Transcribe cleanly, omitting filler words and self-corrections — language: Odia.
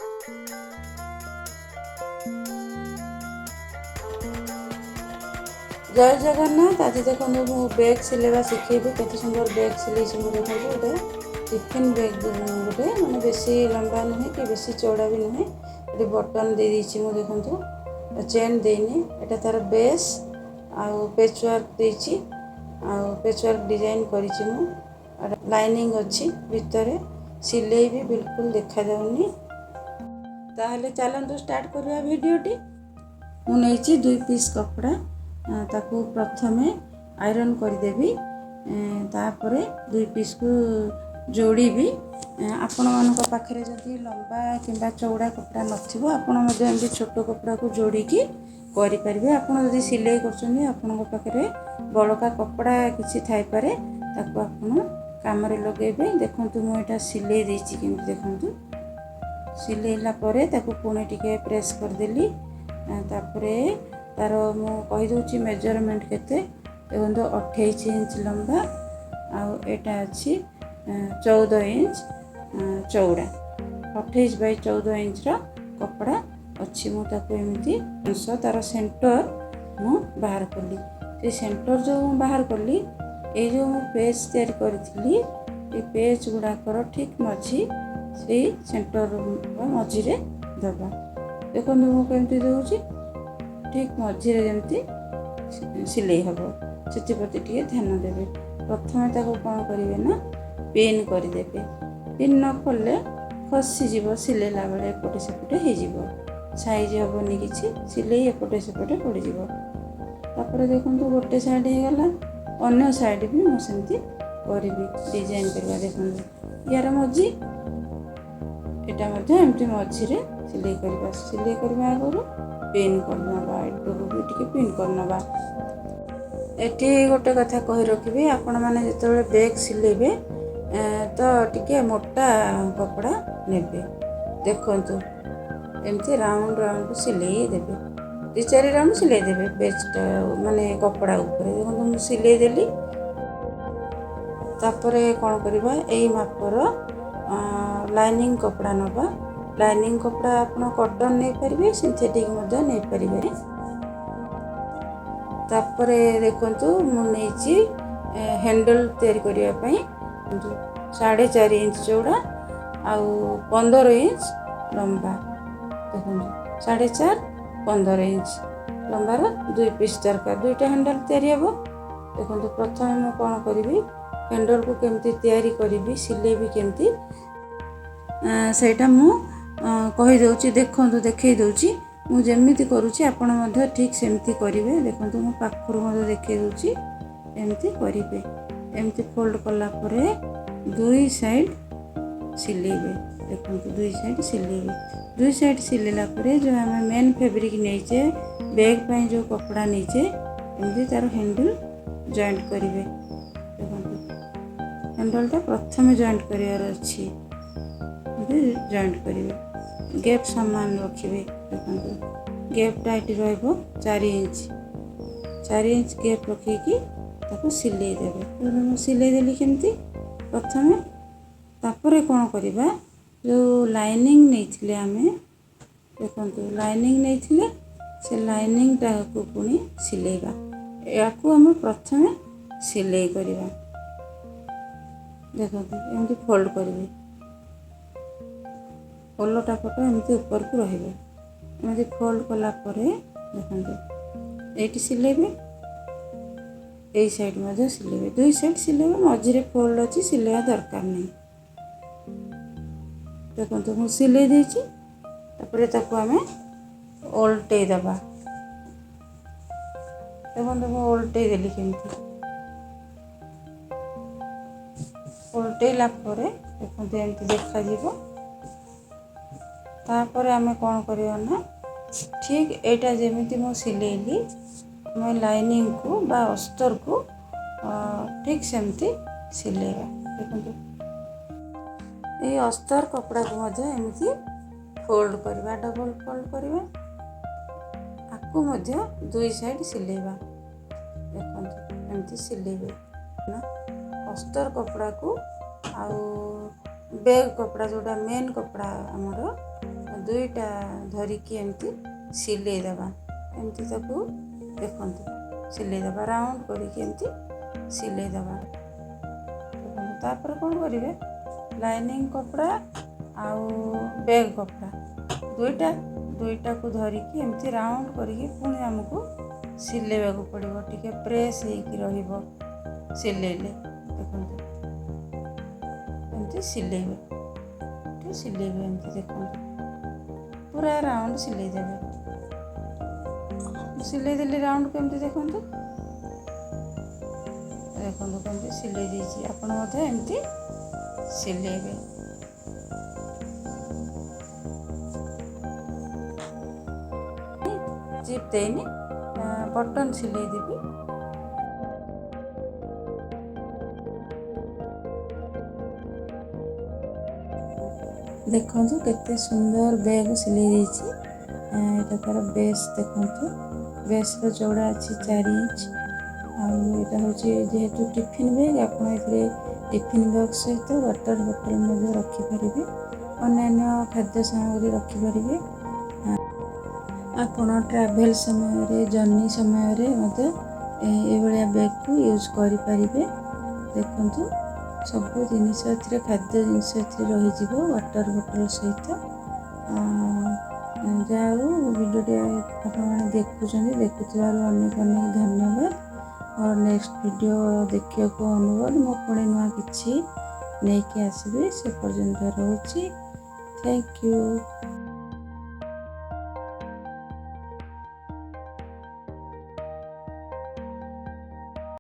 ଜୟ ଜଗନ୍ନାଥ। ଆଜି ଦେଖନ୍ତୁ, ମୁଁ ବ୍ୟାଗ୍ ସିଲେଇବା ଶିଖେଇବି। କେତେ ସୁନ୍ଦର ବ୍ୟାଗ୍ ସିଲେଇଛି ମୁଁ, ଦେଖନ୍ତୁ। ଗୋଟେ ଟିଫିନ୍ ବ୍ୟାଗ୍ ଗୋଟେ, ମାନେ ବେଶୀ ଲମ୍ବା ନୁହେଁ କି ବେଶୀ ଚଉଡ଼ା ବି ନୁହେଁ। ଏଠି ବଟନ୍ ଦେଇଦେଇଛି ମୁଁ, ଦେଖନ୍ତୁ, ଚେନ୍ ଦେଇନି। ଏଇଟା ତା'ର ବେସ୍ ଆଉ ପେଚ୍ ୱାର୍କ ଦେଇଛି ଆଉ ପେଚ୍ ୱାର୍କ ଡିଜାଇନ୍ କରିଛି ମୁଁ। ଲାଇନିଂ ଅଛି ଭିତରେ, ସିଲେଇ ବି ବିଲକୁଲ ଦେଖାଯାଉନି। ତାହେଲେ ଚାଲନ୍ତୁ ଷ୍ଟାର୍ଟ କରିବା ଭିଡ଼ିଓଟି। ମୁଁ ନେଇଛି 2 ପିସ୍ କପଡ଼ା। ତାକୁ ପ୍ରଥମେ ଆଇରନ୍ କରିଦେବି, ତାପରେ 2 ପିସ୍କୁ ଯୋଡ଼ିବି। ଆପଣମାନଙ୍କ ପାଖରେ ଯଦି ଲମ୍ବା କିମ୍ବା ଚଉଡ଼ା କପଡ଼ା ନଥିବ, ଆପଣ ମଧ୍ୟ ଏମିତି ଛୋଟ କପଡ଼ାକୁ ଯୋଡ଼ିକି କରିପାରିବେ। ଆପଣ ଯଦି ସିଲେଇ କରୁଛନ୍ତି, ଆପଣଙ୍କ ପାଖରେ ବଳକା କପଡ଼ା କିଛି ଥାଇପାରେ, ତାକୁ ଆପଣ କାମରେ ଲଗାଇବେ। ଦେଖନ୍ତୁ, ମୁଁ ଏଇଟା ସିଲେଇ ଦେଇଛି କେମିତି, ଦେଖନ୍ତୁ। ସିଲେଇଲା ପରେ ତାକୁ ପୁଣି ଟିକେ ପ୍ରେସ୍ କରିଦେଲି। ତାପରେ ତାର ମୁଁ କହିଦେଉଛି ମେଜରମେଣ୍ଟ କେତେ। ଦେଖନ୍ତୁ, 28 ଇଞ୍ଚ ଲମ୍ବା ଆଉ ଏଇଟା ଅଛି 14 ଇଞ୍ଚ ଚଉଡ଼ା। 28 ବାଇ 14 ଇଞ୍ଚର କପଡ଼ା ଅଛି। ମୁଁ ତାକୁ ଏମିତି ଅଂଶ, ତାର ସେଣ୍ଟର ମୁଁ ବାହାର କଲି। ସେ ସେଣ୍ଟର ଯେଉଁ ମୁଁ ବାହାର କଲି, ଏଇ ଯେଉଁ ମୁଁ ପେଜ୍ ତିଆରି କରିଥିଲି, ଏ ପେଜ୍ ଗୁଡ଼ାକର ଠିକ୍ ମଝି, ସେଇ ସେଣ୍ଟର ମଝିରେ ଦେବା। ଦେଖନ୍ତୁ, ମୁଁ କେମିତି ଦେଉଛି। ଠିକ୍ ମଝିରେ ଯେମିତି ସିଲେଇ ହେବ, ସେଥିପ୍ରତି ଟିକେ ଧ୍ୟାନ ଦେବେ। ପ୍ରଥମେ ତାକୁ କ'ଣ କରିବେ ନା ପିନ୍ କରିଦେବେ। ପିନ୍ ନ କଲେ ଖସିଯିବ, ସିଲେଇଲା ବେଳେ ଏପଟେ ସେପଟେ ହେଇଯିବ, ସାଇଜ୍ ହେବନି କିଛି, ସିଲେଇ ଏପଟେ ସେପଟେ ପଡ଼ିଯିବ। ତାପରେ ଦେଖନ୍ତୁ, ଗୋଟେ ସାଇଡ଼୍ ହେଇଗଲା, ଅନ୍ୟ ସାଇଡ଼୍ ବି ମୁଁ ସେମିତି କରିବି। ଡିଜାଇନ୍ କରିବା। ଦେଖନ୍ତୁ, ୟାର ମଝି ଏଇଟା ମଧ୍ୟ ଏମିତି ମଝିରେ ସିଲେଇ କରିବା। ସିଲେଇ କରିବା ଆଗରୁ ପିନ୍ କରିନେବା, ଏଠୁକୁ ବି ଟିକେ ପିନ୍ କରିନେବା। ଏଠି ଗୋଟେ କଥା କହି ରଖିବି, ଆପଣମାନେ ଯେତେବେଳେ ବ୍ୟାଗ୍ ସିଲେଇବେ ତ ଟିକେ ମୋଟା କପଡ଼ା ନେବେ। ଦେଖନ୍ତୁ, ଏମିତି ରାଉଣ୍ଡ ରାଉଣ୍ଡ ସିଲେଇ ଦେବେ, 2 4 ରାଉଣ୍ଡ ସିଲେଇ ଦେବେ ବେଜ୍ଟା, ମାନେ କପଡ଼ା ଉପରେ। ଦେଖନ୍ତୁ, ମୁଁ ସିଲେଇ ଦେଲି। ତାପରେ କ'ଣ କରିବା? ଏଇ ମାପର ଲାଇନିଂ କପଡ଼ା ନେବା। ଲାଇନିଂ କପଡ଼ା ଆପଣ କଟନ୍ ନେଇପାରିବେ, ସିନ୍ଥେଟିକ୍ ମଧ୍ୟ ନେଇପାରିବେ। ତାପରେ ଦେଖନ୍ତୁ, ମୁଁ ନେଇଛି ହ୍ୟାଣ୍ଡେଲ୍ ତିଆରି କରିବା ପାଇଁ 4.5 ଇଞ୍ଚ ଚଉଡ଼ା ଆଉ 15 ଇଞ୍ଚ ଲମ୍ବା। ଦେଖନ୍ତୁ, 4.5, 15 ଇଞ୍ଚ ଲମ୍ବାର 2 ପିସ୍ ଦରକାର, ଦୁଇଟା ହ୍ୟାଣ୍ଡେଲ୍ ତିଆରି ହେବ। ଦେଖନ୍ତୁ, ପ୍ରଥମେ ମୁଁ କ'ଣ କରିବି, ହ୍ୟାଣ୍ଡେଲ୍କୁ କେମିତି ତିଆରି କରିବି, ସିଲେଇବି କେମିତି, ସେଇଟା ମୁଁ କହିଦେଉଛି। ଦେଖନ୍ତୁ, ଦେଖେଇ ଦେଉଛି। ମୁଁ ଯେମିତି କରୁଛି, ଆପଣ ମଧ୍ୟ ଠିକ୍ ସେମିତି କରିବେ। ଦେଖନ୍ତୁ, ମୁଁ ପାଖରୁ ମଧ୍ୟ ଦେଖେଇ ଦେଉଛି। ଏମିତି କରିବେ। ଏମିତି ଫୋଲ୍ଡ କଲା ପରେ ଦୁଇ ସାଇଡ଼୍ ସିଲେଇବେ। ଦେଖନ୍ତୁ, ଦୁଇ ସାଇଡ଼୍ ସିଲେଇବେ। ଦୁଇ ସାଇଡ଼୍ ସିଲେଇଲା ପରେ ଯେଉଁ ଆମେ ମେନ୍ ଫେବ୍ରିକ୍ ନେଇଛେ, ବ୍ୟାଗ୍ ପାଇଁ ଯେଉଁ କପଡ଼ା ନେଇଛେ, ଏମିତି ତା'ର ହ୍ୟାଣ୍ଡେଲ୍ ଜଏଣ୍ଟ କରିବେ। ଦେଖନ୍ତୁ, ହ୍ୟାଣ୍ଡେଲ୍ଟା ପ୍ରଥମେ ଜଏଣ୍ଟ କରିବାର ଅଛି। ଏମିତି ଜଏଣ୍ଟ କରିବେ, ଗ୍ୟାପ୍ ସମାନ ରଖିବେ। ଦେଖନ୍ତୁ, ଗ୍ୟାପ୍ଟା ଏଠି ରହିବ 4 ଇଞ୍ଚ। 4 ଇଞ୍ଚ ଗ୍ୟାପ୍ ରଖିକି ତାକୁ ସିଲେଇ ଦେବେ। ମୁଁ ସିଲେଇ ଦେଲି କେମିତି ପ୍ରଥମେ। ତାପରେ କ'ଣ କରିବା? ଯେଉଁ ଲାଇନିଂ ନେଇଥିଲେ ଆମେ, ଦେଖନ୍ତୁ, ଲାଇନିଂ ନେଇଥିଲେ, ସେ ଲାଇନିଂଟାକୁ ପୁଣି ସିଲେଇବା। ଏହାକୁ ଆମେ ପ୍ରଥମେ ସିଲେଇ କରିବା। ଦେଖନ୍ତୁ, ଏମିତି ଫୋଲ୍ଡ କରିବେ, ଓଲଟା ପଟ ଏମିତି ଉପରକୁ ରହିବ। ଏମିତି ଫୋଲ୍ଡ କଲା ପରେ ଦେଖନ୍ତୁ, ଏଇଠି ସିଲେଇବେ, ଏଇ ସାଇଡ଼୍ ମଧ୍ୟ ସିଲେଇବେ, ଦୁଇ ସାଇଡ଼୍ ସିଲେଇବେ। ମଝିରେ ଫୋଲ୍ଡ ଅଛି, ସିଲେଇବା ଦରକାର ନାହିଁ। ଦେଖନ୍ତୁ, ମୁଁ ସିଲେଇ ଦେଇଛି। ତାପରେ ତାକୁ ଆମେ ଓଲଟେଇ ଦେବା। ଦେଖନ୍ତୁ, ମୁଁ ଓଲଟେଇ ଦେଲି କେମିତି। ଓଲଟେଇଲା ପରେ ଦେଖନ୍ତୁ, ଏମିତି ଦେଖାଯିବ। ତାପରେ ଆମେ କ'ଣ କରିବା ନା ଠିକ୍ ଏଇଟା ଯେମିତି ମୁଁ ସିଲେଇଲି, ଆମେ ଲାଇନିଂକୁ ବା ଅସ୍ତରକୁ ଠିକ୍ ସେମିତି ସିଲେଇବା। ଦେଖନ୍ତୁ, ଏଇ ଅସ୍ତର କପଡ଼ାକୁ ମଧ୍ୟ ଏମିତି ଫୋଲ୍ଡ କରିବା, ଡବଲ୍ ଫୋଲ୍ଡ କରିବା। ଆକୁ ମଧ୍ୟ ଦୁଇ ସାଇଡ଼୍ ସିଲେଇବା। ଦେଖନ୍ତୁ, ଏମିତି ସିଲେଇବେ ନା ଅସ୍ତର କପଡ଼ାକୁ ଆଉ ବେଗ୍ କପଡ଼ା, ଯେଉଁଟା ମେନ୍ କପଡ଼ା ଆମର, ଦୁଇଟା ଧରିକି ଏମିତି ସିଲେଇ ଦେବା। ଏମିତି ତାକୁ ଦେଖନ୍ତୁ, ସିଲେଇ ଦେବା, ରାଉଣ୍ଡ କରିକି ଏମିତି ସିଲେଇ ଦେବା। ଦେଖନ୍ତୁ, ତାପରେ କ'ଣ କରିବେ? ଲାଇନିଂ କପଡ଼ା ଆଉ ବ୍ୟାଗ୍ କପଡ଼ା ଦୁଇଟାକୁ ଧରିକି ଏମିତି ରାଉଣ୍ଡ କରିକି ପୁଣି ଆମକୁ ସିଲେଇବାକୁ ପଡ଼ିବ। ଟିକେ ପ୍ରେସ୍ ହେଇକି ରହିବ ସିଲେଇଲେ। ଦେଖନ୍ତୁ, ଏମିତି ସିଲେଇବେ, ଟିକେ ସିଲେଇବେ ଏମିତି। ଦେଖନ୍ତୁ, ପୁରା ରାଉଣ୍ଡ ସିଲେଇ ଦେବେ। ସିଲେଇ ଦେଲି ରାଉଣ୍ଡ କେମିତି, ଦେଖନ୍ତୁ। ଦେଖନ୍ତୁ, କେମିତି ସିଲେଇ ଦେଇଛି। ଆପଣ ମଧ୍ୟ ଏମିତି ସିଲେଇବେ। ଜିପ୍ ଦେଇନି, ବଟନ୍ ସିଲେଇ ଦେବି। ଦେଖନ୍ତୁ, କେତେ ସୁନ୍ଦର ବ୍ୟାଗ୍ ସିଲେଇ ଦେଇଛି। ଏଇଟା ତାର ବେସ୍। ଦେଖନ୍ତୁ, ବେସ୍ର ଚଉଡ଼ା ଅଛି 4 ଇଞ୍ଚ। ଆଉ ଏଇଟା ହେଉଛି ଯେହେତୁ ଟିଫିନ୍ ବ୍ୟାଗ୍, ଆପଣ ଏଥିରେ ଟିଫିନ୍ ବକ୍ସ ସହିତ ୱାଟର୍ ବୋଟଲ୍ ମଧ୍ୟ ରଖିପାରିବେ, ଅନ୍ୟାନ୍ୟ ଖାଦ୍ୟ ସାମଗ୍ରୀ ରଖିପାରିବେ। ଆପଣ ଟ୍ରାଭେଲ୍ ସମୟରେ, ଜର୍ଣ୍ଣି ସମୟରେ ମଧ୍ୟ ଏଇଭଳିଆ ବ୍ୟାଗ୍କୁ ୟୁଜ୍ କରିପାରିବେ। ଦେଖନ୍ତୁ, ସବୁ ଜିନିଷ ଏଥିରେ, ଖାଦ୍ୟ ଜିନିଷ ଏଥିରେ ରହିଯିବ ୱାଟର୍ ବୋଟଲ୍ ସହିତ। ଯାହା ହଉ, ଭିଡ଼ିଓଟି ଆପଣମାନେ ଦେଖୁଛନ୍ତି, ଦେଖୁଥିବାରୁ ଅନେକ ଅନେକ ଧନ୍ୟବାଦ। ମୋର ନେକ୍ସଟ ଭିଡ଼ିଓ ଦେଖିବାକୁ ଅନୁରୋଧ। ମୁଁ ପୁଣି ନୂଆ କିଛି ନେଇକି ଆସିବି। ସେ ପର୍ଯ୍ୟନ୍ତ ରହୁଛି। Thank you.